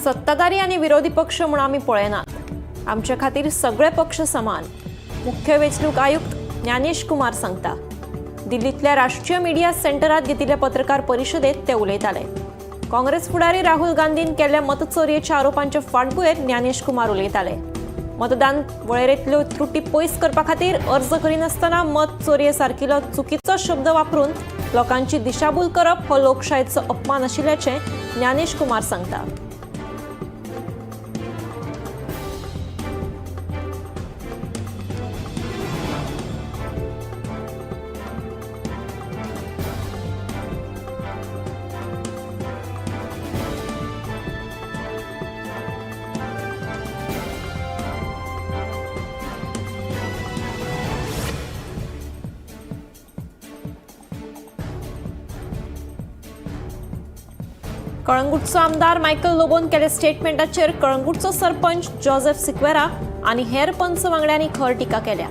सत्ताधारी आनी विरोधी पक्ष म्हूण आमी पळयनात, आमचे खातीर सगळे पक्ष समान, मुख्य वेंचणूक आयुक्त ज्ञानेश कुमार सांगता। दिल्लींतल्या राष्ट्रीय मिडिया सेंटरात घेतिल्ल्या पत्रकार परिशदेत ते उलयताले। काँग्रेस फुडारी राहुल गांधीन केल्ल्या मतचोरयेच्या आरोपांचे फाटभुंयेर ज्ञानेश कुमार उलयताले। मतदान वळेरेंतल्यो त्रुटी पयस करपा खातीर अर्ज करिनासतना मत चोरये सारकिलो चुकीचो शब्द वापरून लोकांची दिशाभूल करप हो लोकशायेचो अपमान आशिल्ल्याचें ज्ञानेश कुमार सांगता। कळंगूटचो आमदार मायकल लोबोन केले स्टेटमेंटाचेर कळंगूटचो सरपंच जोसेफ सिक्वेरा आनी हेर पंच वांगड्यांनी खर टिका केल्या।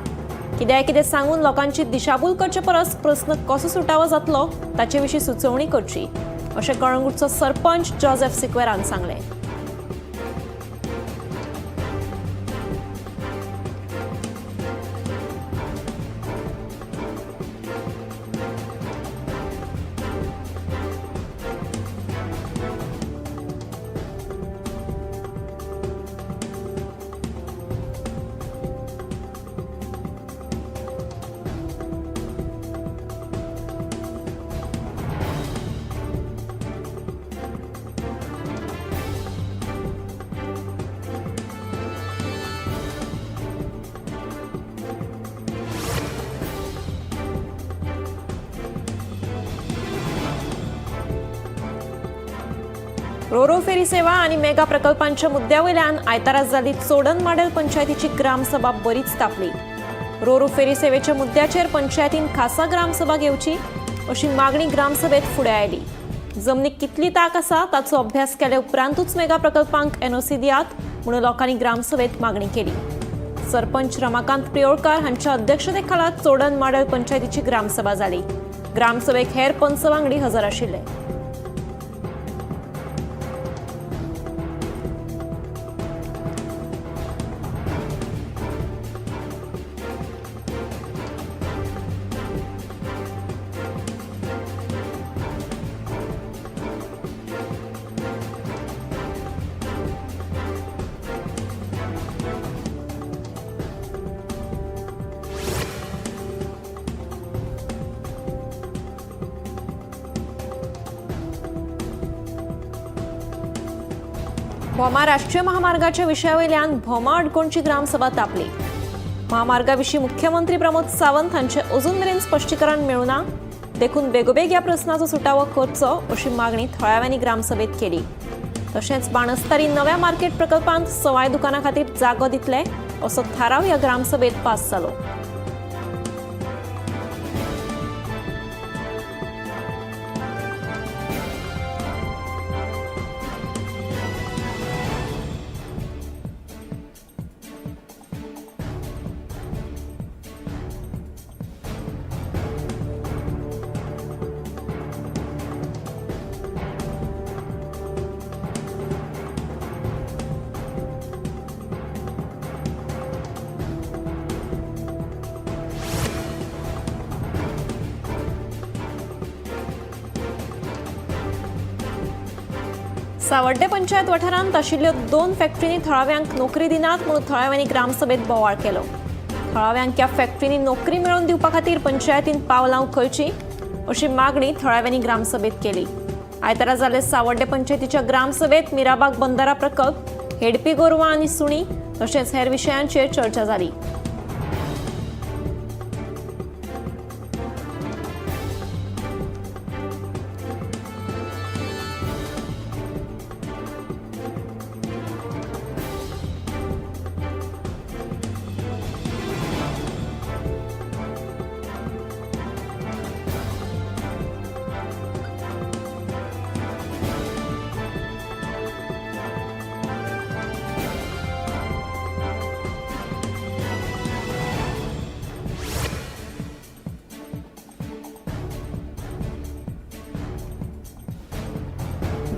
कित्याय कितें सांगून लोकांची दिशाभूल करचे परस प्रस्न कसो सुटावो जातलो ताचे विशीं सुचोवणी करची अशें कळंगूटचो सरपंच जोसेफ सिक्वेरान सांगलें। रोरो फेरी सेवा आणि मेगा प्रकल्पांच्या मुद्द्यावयल्यान आयतारा जाल्ली चोडण माडेल पंचायतीची ग्रामसभा बरीच तापली। रोरो फेरी सेवेच्या मुद्द्याचेर पंचायतीन खासा ग्रामसभा घेवची अशी मागणी ग्रामसभेत फुडें आयली। जमनीक कितली ताक आसा ताचो अभ्यास केले उपरांतूच मेगा प्रकल्पांक एनओसी दियात म्हणून लोकांनी ग्रामसभेत मागणी केली। सरपंच रमाकांत प्रियोळकार हांच्या अध्यक्षतेखाला चोडण माडेल पंचायतीची ग्रामसभा जाली। ग्रामसभेक हेर पंच वांगडी हजर आशिल्ले। भोमा राष्ट्रीय महामार्गाच्या विशयावयल्यान भोमा अडकोणची ग्रामसभा तापली। महामार्गाविशीं मुख्यमंत्री प्रमोद सावंत हांचे अजून मेरेन स्पश्टीकरण मेळूना, देखून बेगोबेग ह्या प्रस्नाचो सुटावो करचो अशी मागणी थळाव्यांनी ग्रामसभेत केली। तशेंच बाणस्तारी नव्या मार्केट प्रकल्पांत सवाय दुकाना खातीर जागो दितले असो थाराव ह्या ग्रामसभेत पास जालो। सावड्डे पंचायत वाठारांत आशिल्ल्यो दोन फॅक्टरींनी थळाव्यांक नोकरी दिनात म्हणून थळाव्यांनी ग्रामसभेत बोवाळ केलो। थळाव्यांक ह्या फॅक्टरींनी नोकरी मेळोवन दिवपा खातीर पंचायतीन पावलां उखलचीं अशी मागणी थळाव्यांनी ग्रामसभेत केली। आयतारा जाल्ले सावड्डे पंचायतीच्या ग्रामसभेत मिराबाग बंदारा प्रकल्प, हेडपी गोरवां आनी सुणी तशेंच हेर विशयांचेर चर्चा जाली।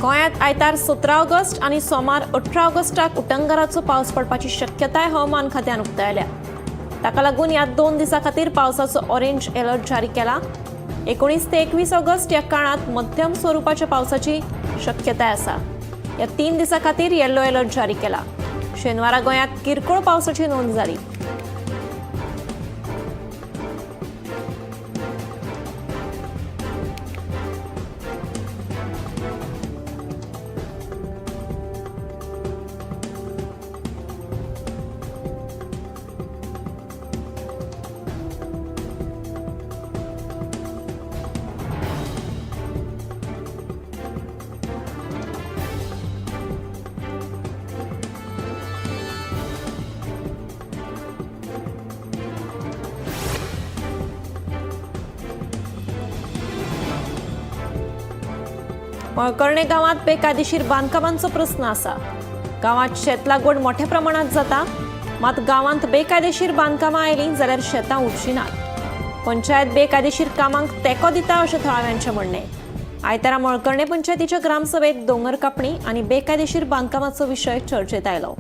गोंयांत आयतार 17 ऑगस्ट आनी सोमार 18 ऑगस्टाक उटंगाराचो पावस पडपाची शक्यताय हवामान खात्यान उक्तायल्या. ताका लागून ह्या 2 दिसां खातीर पावसाचो ऑरेंज अलर्ट जारी केला. 19 ते 21 ऑगस्ट ह्या काळांत मध्यम स्वरुपाच्या पावसाची शक्यताय आसा. ह्या 3 दिसां खातीर येलो अलर्ट जारी केला. शेनवारा गोंयांत किरकोळ पावसाची नोंद जाली. मळकर्णे गांवांत बेकायदेशीर बांदकामांचो प्रस्न आसा. गांवांत शेत लागवड मोठ्या प्रमाणात जाता, मात गांवांत बेकायदेशीर बांदकामां आयलीं जाल्यार शेतां उरचीं नात. पंचायत बेकायदेशीर कामांक तेंको दिता अशें थळाव्यांचें म्हणणें. आयतारा मळकर्णे पंचायतीच्या ग्रामसभेत दोंगर कापणी आनी बेकायदेशीर बांदकामाचो विशय चर्चेत आयलो.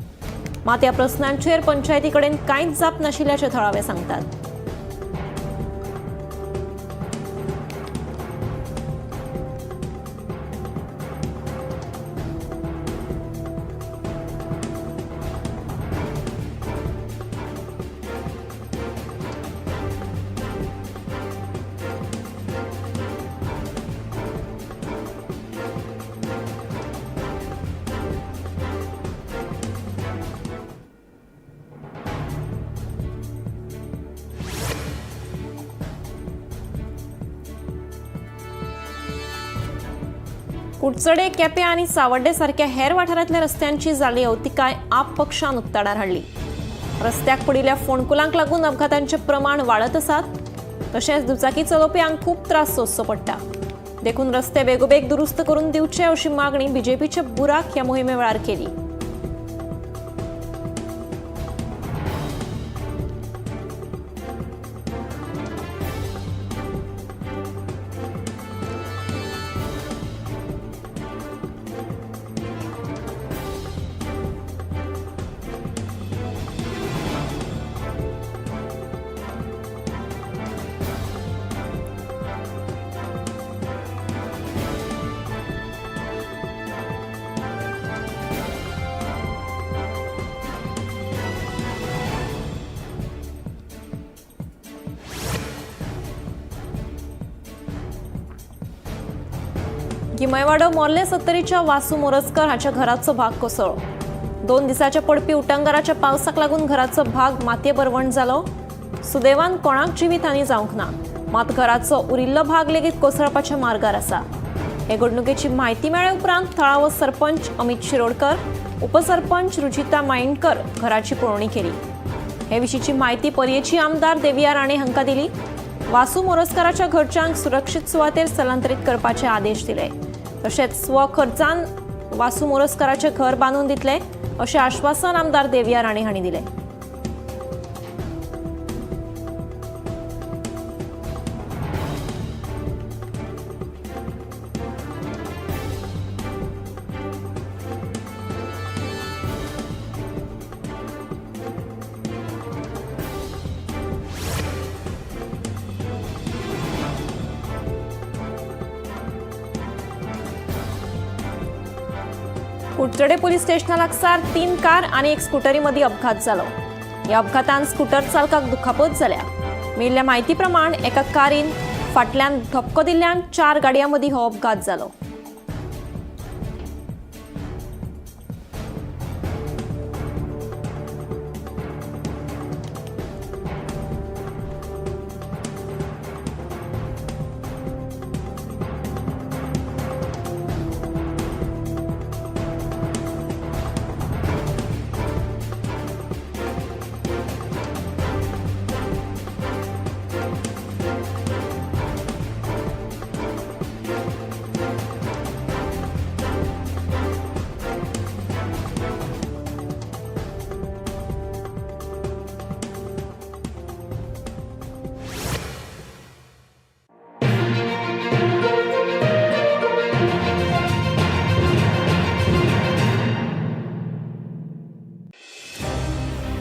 मात ह्या प्रस्नांचेर पंचायती कडेन कांयच जाप नाशिल्ल्याचें थळावे सांगतात. कुडचडे, केपें आनी सावड्डे सारक्या हेर वाठारांतल्या रस्त्यांची जाल्ली अवतिकाय आप पक्षान उक्ताडार हाडली. रस्त्याक पडिल्ल्या फोंडकुलांक लागून अपघातांचें प्रमाण वाडत आसात. तशेंच दुचाकी चलोवप्यांक खूब त्रास सोंसचो पडटा. देखून रस्ते बेगोबेग दुरुस्त करून दिवचे अशी मागणी बीजेपीचे बुराक ह्या मोहिमे वेळार केली. गिमयवाडो मोर्ले सत्तरीच्या वासू मोरजकर हाच्या घराचो भाग कोसळ्ळो. 2 दिसाच्या पडपी उटंगाराच्या पावसाक लागून घराचो भाग मातये भरवण जालो. सुदैवान कोणाक जिवीत हानी जावंक ना, मात घराचो उरिल्लो भाग लेगीत कोसळपाच्या मार्गार आसा. हे घडणुकेची म्हायती मेळ्ळे उपरांत थळावो सरपंच अमित शिरोडकर, उपसरपंच रुचिता मायणकर घराची पळोवणी केली. हे विशींची म्हायती पर्येची आमदार देविया राणे हांकां दिली. वासू मोरजकाराच्या घरच्यांक सुरक्षीत सुवातेर स्थलांतरीत करपाचे आदेश दिले. तशेंच स्वखर्चान वासू मोरजकाराचें घर बांदून दितले अशें आश्वासन आमदार देविया राणे हांणी दिलें. कुडचडे पोलीस स्टेशना लागसार 3 कार आनी एक स्कुटरी मदीं अपघात जालो. ह्या अपघातान स्कुटर चालकाक दुखापत जाल्या. मेळिल्ल्या म्हायती प्रमाण एका कारीन फाटल्यान धपको दिल्ल्यान 4 गाडयां मदीं हो अपघात जालो.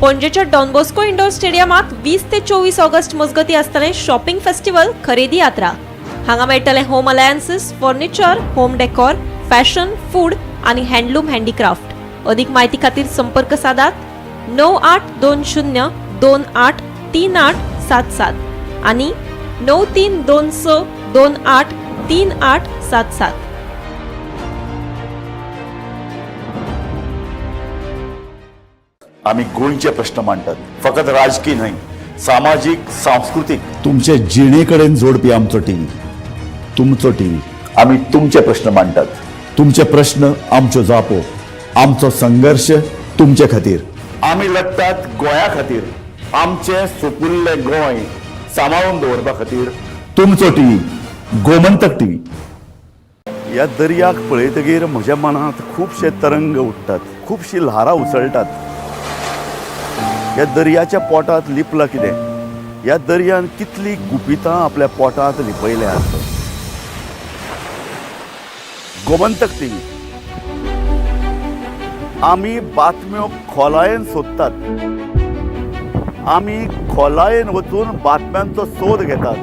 पणजेच्या डॉन बॉस्को इंडोर स्टेडियमात 20 ते 24 ऑगस्ट मजगती आसतलें शॉपिंग फेस्टिवल खरेदी यात्रा. हांगा मेळटलें home appliances, furniture, home decor, fashion, food आनी हँडलूम हँडीक्राफ्ट. अधिक माहिती खातीर संपर्क सादात 9820283877 आनी 9326283877. आम्ही गोंयचे प्रश्न मांडटात, फकत राजकीय न्हय, सामाजीक, सांस्कृतीक, तुमचे जिणे कडेन जोडपी आमचो टीव्ही, तुमचो टीव्ही. आम्ही तुमचे प्रश्न मांडटात, तुमचे प्रश्न आमच्यो जापो, आमचो संघर्श तुमचे खातीर. आमी लडटात गोंया खातीर, आमचें सुपुल्लें गोंय सांबाळून दवरपा खातीर. तुमचो टीव्ही, गोमंतक टीव्ही. ह्या दर्याक पळयतगीर म्हज्या मनांत खुबशे तरंग उठ्ठात, खुबशीं ल्हारां उसळटात. ह्या दर्याच्या पोटांत लिपलां कितें? ह्या दर्यान कितलीं गुपितां आपल्या पोटांत लिपयल्यांत? गोमंतक टीव्ही, आमी बातम्यो खोलायेन सोदतात, आमी खोलायेन वचून बातम्यांचो सोद घेतात,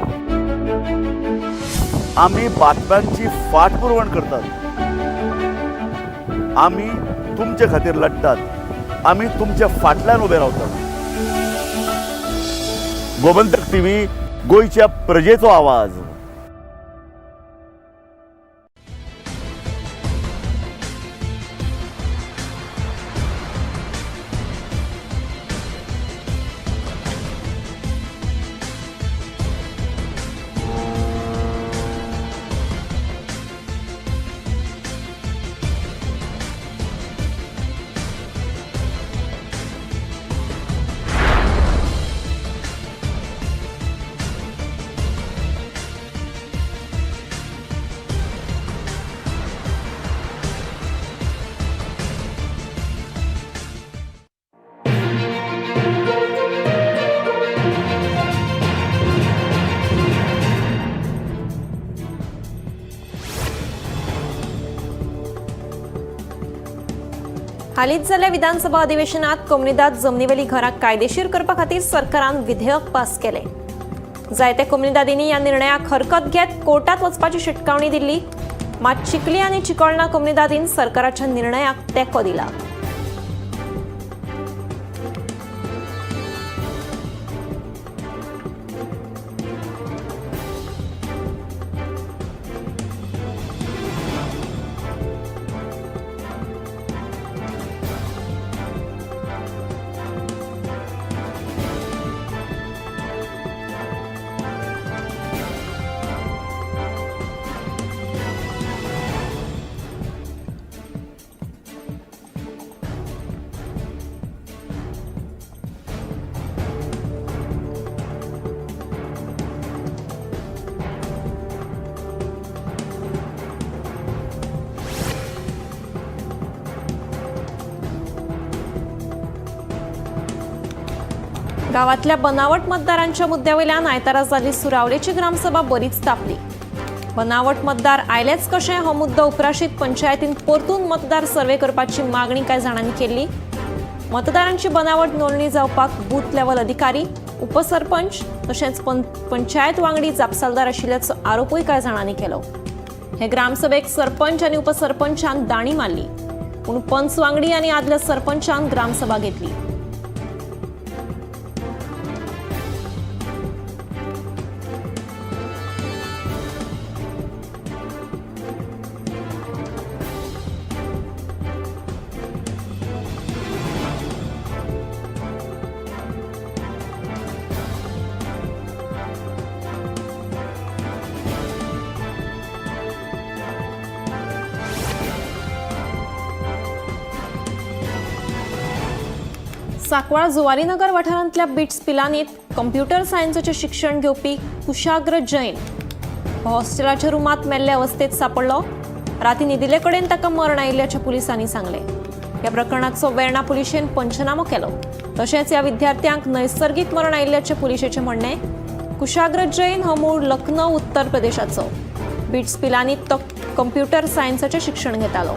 आमी बातम्यांची फाटपुरवण करतात. आमी तुमचे खातीर लडटात, आमी तुमच्या फाटल्यान उबे रावतात. गोमंतक टीव्ही, गोंयच्या प्रजेचो आवाज. हालींच जाल्ल्या विधानसभा अधिवेशनात कोमुनिदाद जमनीवेली घरां कायदेशीर करपा खातीर सरकारान विधेयक पास केलें. जायत्या कोमुनिदादींनी ह्या निर्णयाक हरकत घेत कोर्टात वचपाची शिटकावणी दिल्ली. मात चिखली आनी चिकोळणा कोमुनिदादीन सरकाराच्या निर्णयाक तेंको दिला. गावातल्या बनावट मतदारांच्या मुद्द्यावयल्यान आयतारा जाल्ली सुरावलेची ग्रामसभा बरीच तापली. बनावट मतदार आयलेच कशें हो मुद्दो उप्राशीत पंचायतीन परतून मतदार सर्वे करपाची मागणी कांय जाणांनी केल्ली. मतदारांची बनावट नोंदणी जावपाक बूथ लेव्हल अधिकारी, उपसरपंच तशेंच पंचायत वांगडी जापसालदार आशिल्ल्याचो आरोपूय कांय जाणांनी केलो. हे ग्रामसभेक सरपंच आनी उपसरपंचान दाणी मारली, पूण पंच वांगडी आनी आदल्या सरपंचान ग्रामसभा घेतली. सांकवाळ जुवारीनगर वाठारांतल्या बिट्स पिलानीत कंप्युटर सायन्साचें शिक्षण घेवपी कुशाग्र जैन हो हॉस्टेलाच्या रुमांत मेल्ले अवस्थेत सांपडलो. राती न्हिदिल्ले कडेन ताका मरण आयिल्ल्याचें पुलिसांनी सांगलें. ह्या प्रकरणाचो वेर्णा पुलिशेन पंचनामो केलो. तशेंच ह्या विद्यार्थ्यांक नैसर्गीक मरण आयिल्ल्याचें पुलिशेचें म्हणणें. कुशाग्र जैन हो मूळ लखनौ उत्तर प्रदेशाचो. बिट्स पिलानीत तो कंप्युटर सायन्साचें शिक्षण घेतालो.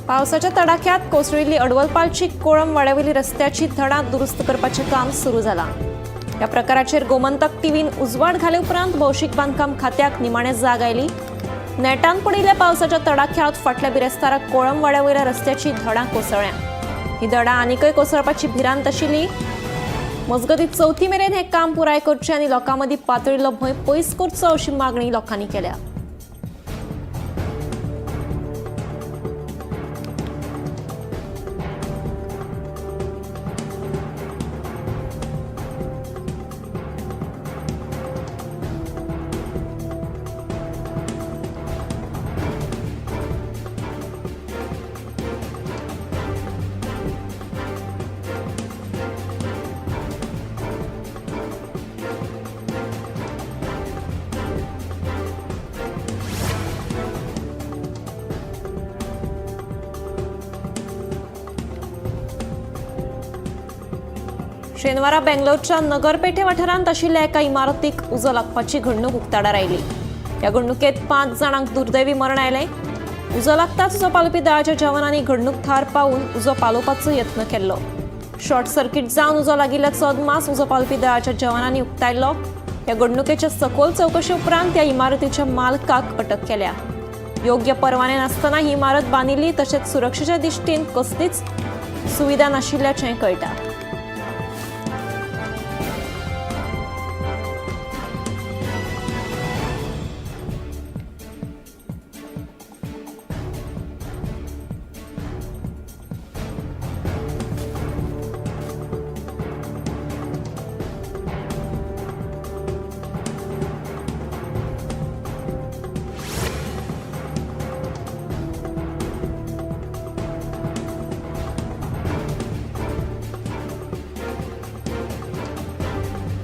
पावसाच्या तडाख्यात कोसळिल्ली अडवलपालची कोळम वाड्यावेली रस्त्याची धडां दुरुस्त करपाचें काम सुरू जालां. ह्या प्रकाराचेर गोमंतक टीव्हीन उजवाड घाले उपरांत भौशीक बांदकाम खात्याक निमाणे जाग आयली. नेटान पडिल्ल्या पावसाच्या तडाख्यात फाटल्या बिरेस्तारा कोळम वाड्यावयल्या रस्त्याची धडां कोसळ्ळ्या. ही धडां आनीकय कोसळपाची भिरांत आशिल्ली. मजगतीं चवथी मेरेन हें काम पुराय करचें आनी लोकां मदीं पातळिल्लो भंय पयस करचो अशी मागणी लोकांनी केल्या. शेनवारा बेंगलोरच्या नगरपेठे वाठारांत आशिल्ल्या एका इमारतीक उजो लागपाची घडणूक उक्ताडार आयली. ह्या घडणुकेत 5 जाणांक दुर्दैवी मरण आयलें. उजो लागताच उजो पालोवपी दळाच्या जवानांनी घडणूक थार पावून उजो पालोवपाचो यत्न केल्लो. शॉर्ट सर्किट जावन उजो लागिल्ल्याचो अदमास उजो पालोवपी दळाच्या जवानांनी उक्तायल्लो. ह्या घडणुकेच्या सखोल चवकशे उपरांत त्या इमारतीच्या मालकाक अटक केल्या. योग्य परवाने नासतना ही इमारत बांदिल्ली तशेंच सुरक्षेच्या दृश्टीन कसलीच सुविधा नाशिल्ल्याचें कळटा.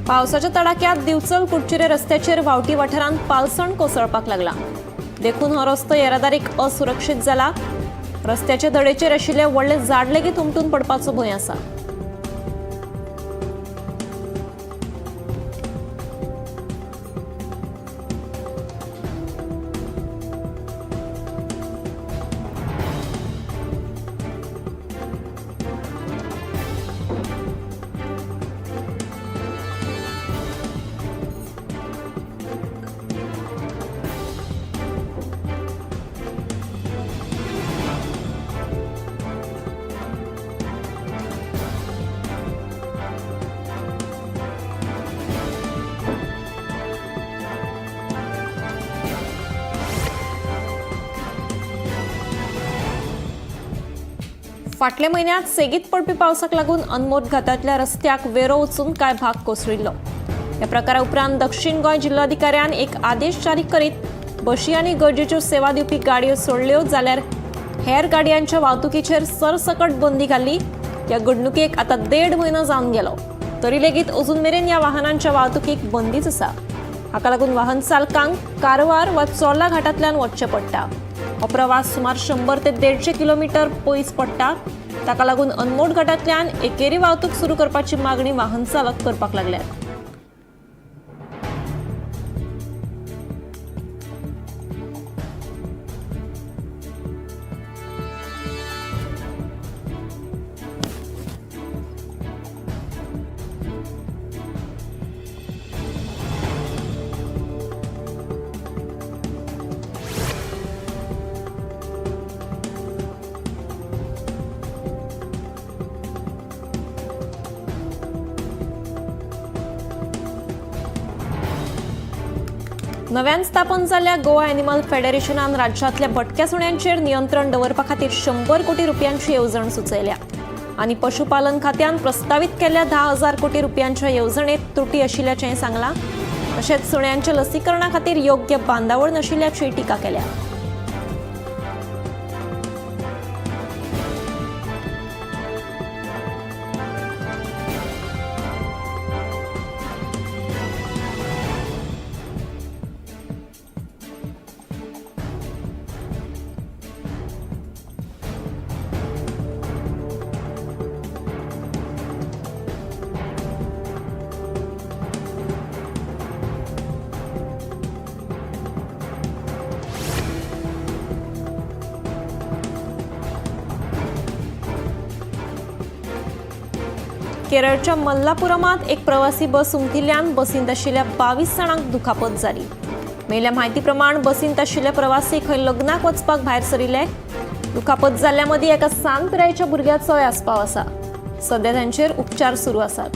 पावसाच्या तडाक्यात दिवचल कुडचिरे रस्त्याचेर व्हांवटी वाठारांत पालसण कोसळपाक लागला. देखून हो रस्तो येरादारीक असुरक्षीत जाला. रस्त्याचे धडेचेर आशिल्ले व्हडले झाड लेगीत उमटून पडपाचो भंय आसा. फाटल्या म्हयन्यांत सेगीत पडपी पावसाक लागून अनमोड घाटांतल्या रस्त्याक वेरो वचून कांय भाग कोसळिल्लो. ह्या प्रकारा उपरांत दक्षिण गोंय जिल्लोधिकाऱ्यान एक आदेश जारी करीत बशी आनी गरजेच्यो सेवा दिवपी गाडयो सोडल्यो जाल्यार हेर गाडयांच्या वाहतुकीचेर सरसकट बंदी घाल्ली. ह्या घडणुकेक आतां 1.5 म्हयनो जावन गेलो तरी लेगीत अजून मेरेन ह्या वाहनांच्या वाहतुकीक बंदीच आसा. हाका लागून वाहन चालकांक कारवार वा चोर्ला घाटांतल्यान वचचें पडटा. हो प्रवास सुमार 100 ते 150 किलोमीटर पयस पडटा. ताका लागून अनमोड घाटांतल्यान एकेरी वाहतूक सुरू करपाची मागणी वाहन चालक करपाक लागल्यात. नव्यान स्थापन जाल्ल्या गोवा एनिमल फेडरेशनान राज्यांतल्या भटक्या सुण्यांचेर नियंत्रण दवरपा खातीर 100 कोटी रुपयांची येवजण सुचयल्या आनी पशुपालन खात्यान प्रस्तावीत केल्ल्या 10,000 कोटी रुपयांच्या येवजणेत त्रुटी आशिल्ल्याचें सांगलां. तशेंच सुण्यांच्या लसीकरणा खातीर योग्य बांदावळ नाशिल्ल्याची टिका केल्या. केरळच्या मल्लापुरमात एक प्रवासी बस उमथिल्ल्यान बसींत आशिल्ल्या 22 जाणांक दुखापत जाली. मेळिल्ल्या म्हायती प्रमाण बसींत आशिल्ले प्रवासी खंय लग्नाक वचपाक भायर सरिल्ले. दुखापत जाल्ल्या मदीं एका सान पिरायेच्या भुरग्याचोय आस्पाव आसा. सध्या तांचेर उपचार सुरू आसात.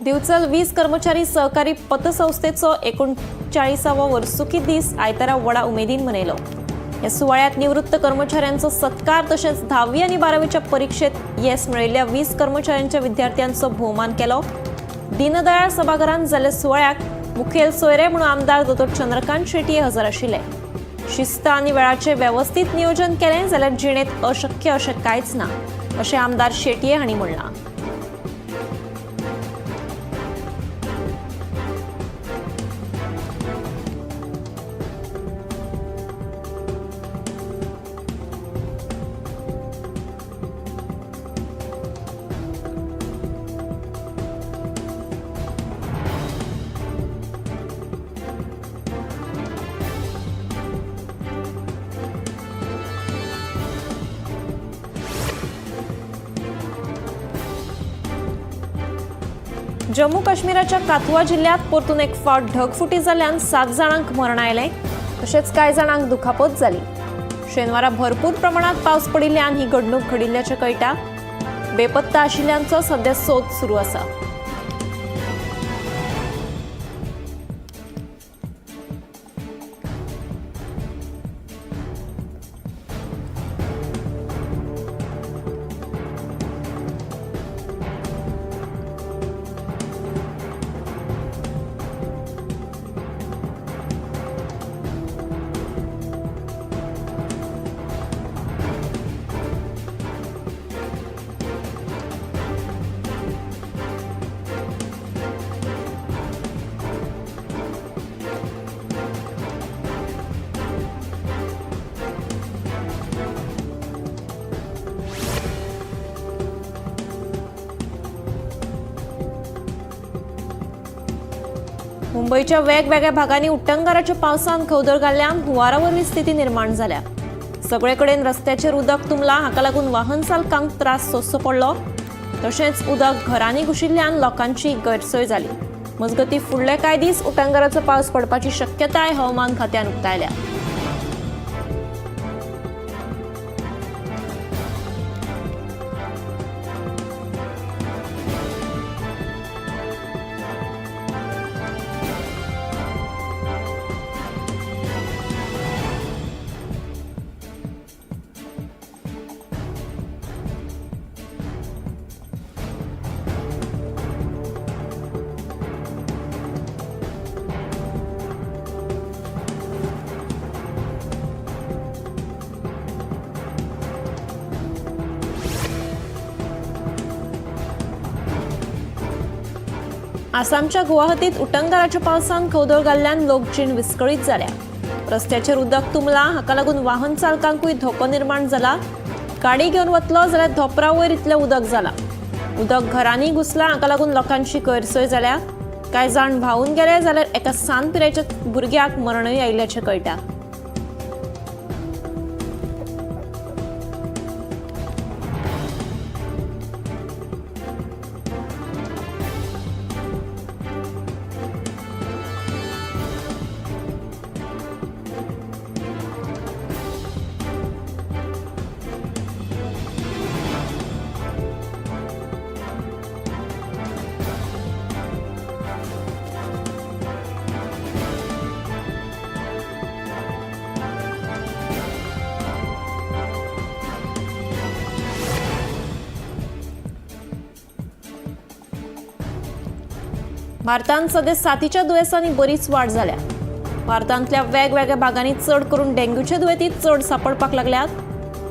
दिवचल वीज कर्मचारी सहकारी पतसंस्थेचो 39वो वर्सुकी दीस आयतारा व्हडा उमेदीन मनयलो. ह्या सुवाळ्यात निवृत्त कर्मचाऱ्यांचो सत्कार तशेंच 10वी आनी 12वीच्या परिक्षेत येस मेळयल्ल्या 20 कर्मचाऱ्यांच्या विद्यार्थ्यांचो भोवमान केलो. दीनदयाळ सभाघरांत जाल्ल्या सुवाळ्याक मुखेल सोयरे म्हणून आमदार दोतोर चंद्रकांत शेट्ये हजर आशिल्ले. शिस्त आनी वेळाचें वेवस्थीत नियोजन केलें जाल्यार जिणेंत अशक्य अशें कांयच ना अशें आमदार शेट्ये हांणी म्हणलां. जम्मू काश्मीराच्या काथुआ जिल्ह्यात परतून एक फावट ढगफुटी जाल्ल्यान 7 जाणांक मरण आयलें, तशेंच कांय जाणांक दुखापत जाली. शेनवारा भरपूर प्रमाणात पावस पडिल्ल्यान ही घडणूक घडिल्ल्याचें कळटा. बेपत्ता आशिल्ल्यांचो सध्या सोद सुरू आसा. मुंबईच्या वेगवेगळ्या भागांनी उटंगाराच्या पावसान खवदळ घाल्ल्यान हुंवारा वरवीं स्थिती निर्माण जाल्या. सगळे कडेन रस्त्याचेर उदक तुंबलां. हाका लागून वाहन चालकांक त्रास सोंसचो पडलो. तशेंच उदक घरांनी घुशिल्ल्यान लोकांची गैरसोय जाली. मजगतीं फुडले कांय दीस उटंगाराचो पावस पडपाची शक्यताय हवामान खात्यान उक्तायल्या. आसामच्या गुवाहाटीत उटंगाराच्या पावसान खवदळ घाल्ल्यान लोकजीण विस्कळीत जाल्या. रस्त्याचेर उदक तुंबलां. हाका लागून वाहन चालकांकूय धोको निर्माण जाला. गाडी घेवन वतलो जाल्यार धोपरा वयर इतलें उदक जालां. उदक घरांनी घुसलां. हाका लागून लोकांची गैरसोय जाल्या. कांय जाण व्हांवून गेले जाल्यार एका सान पिरायेच्या भुरग्याक मरणूय आयिल्ल्याचें कळटा. भारतांत सध्या साथीच्या दुयेंसांनी बरीच वाड जाल्या. भारतांतल्या वेगवेगळ्या भागांनी चड करून डेंग्यूचे दुयेंती चड सापडपाक लागल्यात.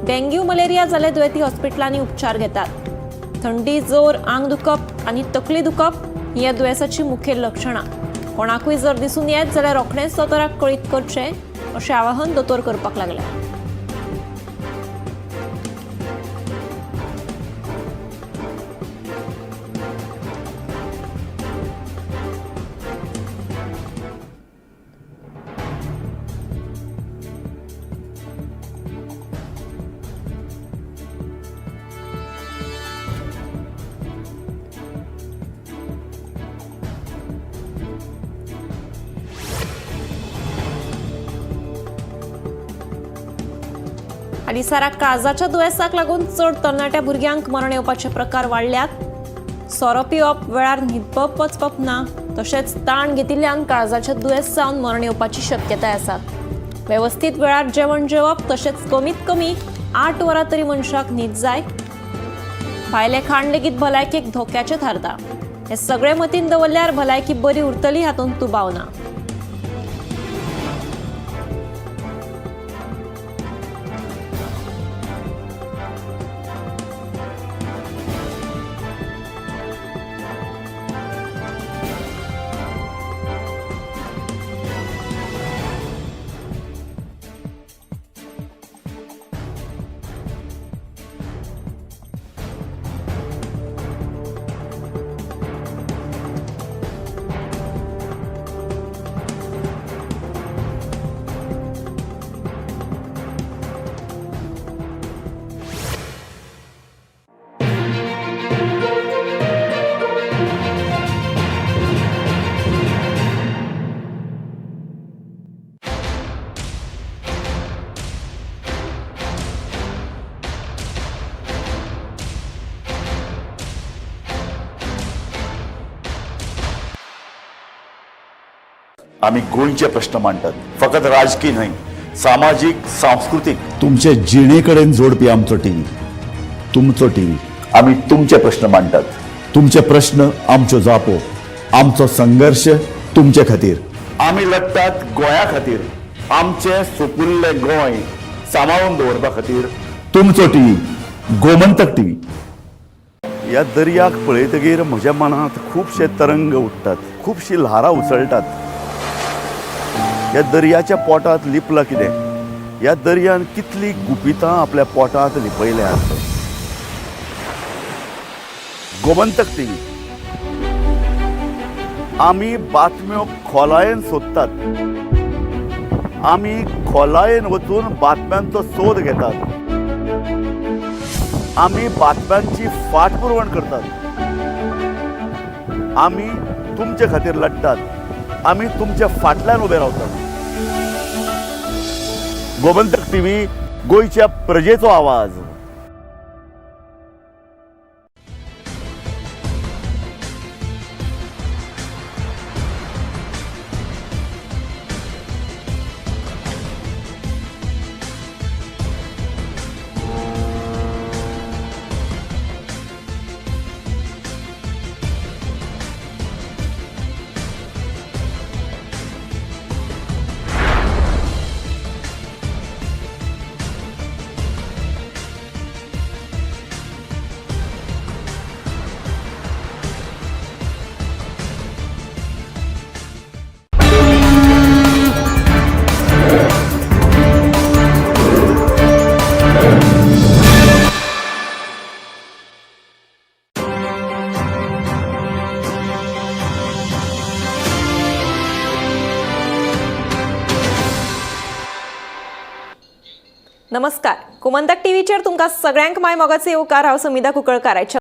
डेंग्यू मलेरिया जाल्ले दुयेंती हॉस्पिटलांनी उपचार घेतात. थंडी, जोर, आंग दुखप आनी तकली दुखप ही ह्या दुयेंसाची मुखेल लक्षणां. कोणाकूय जर दिसून येत जाल्यार रोखडेंच दोतोराक कळीत करचें अशें आवाहन दोतोर करपाक लागले. हालींसरा काळजाच्या दुयेंसाक लागून चड तरणाट्या भुरग्यांक मरण येवपाचे प्रकार वाडल्यात. सोरो पिवप, वेळार न्हिदप वचप ना, तशेंच ताण घेतिल्ल्यान काळजाच्या दुयेंस जावन मरण येवपाची शक्यताय आसा. वेवस्थीत वेळार जेवण जेवप तशेंच कमीत कमी 8 वरां तरी मनशाक न्हीद जाय. भायलें खाण लेगीत भलायकेक धोक्याचें थारता. हें सगळें मतींत दवरल्यार भलायकी बरी उरतली हातूंत दुबाव ना. आमी गोंयचे प्रश्न मांडटात, फकत राजकी न्हय, सामाजीक, सांस्कृतीक, तुमचे जिणे कडेन जोडपी आमचो टीव्ही, तुमचो टीव्ही. आमी तुमचे प्रश्न मांडटात, तुमचे प्रश्न आमच्यो जापो, आमचो संघर्श तुमचे खातीर. आमी लडटात गोंया खातीर, आमचें सुपुल्लें गोंय सांबाळून दवरपा खातीर. तुमचो टीव्ही, गोमंतक टीव्ही. ह्या दर्याक पळयतगीर म्हज्या मनांत खुबशे तरंग उठ्ठात, खुबशीं ल्हारां उसळटात. ह्या दर्याच्या पोटांत लिपलां कितें? ह्या दर्यान कितलीं गुपितां आपल्या पोटांत लिपयल्यांत? गोमंतक टीव्ही, आमी बातम्यो खोलायेन सोदतात. आमी खोलायेन वचून बातम्यांचो सोद घेतात. आमी बातम्यांची फाटपुरवण करतात. आमी तुमचे खातीर लडटात. आमी तुमच्या फाटल्यान उबे रावतात. गोमंतक टीव्ही, गोंयच्या प्रजेचो आवाज. नमस्कार, गोमंतक टीव्हीचेर तुमकां सगळ्यांक माय मोगाचे येवकार. हांव समिधा कुंकळकार.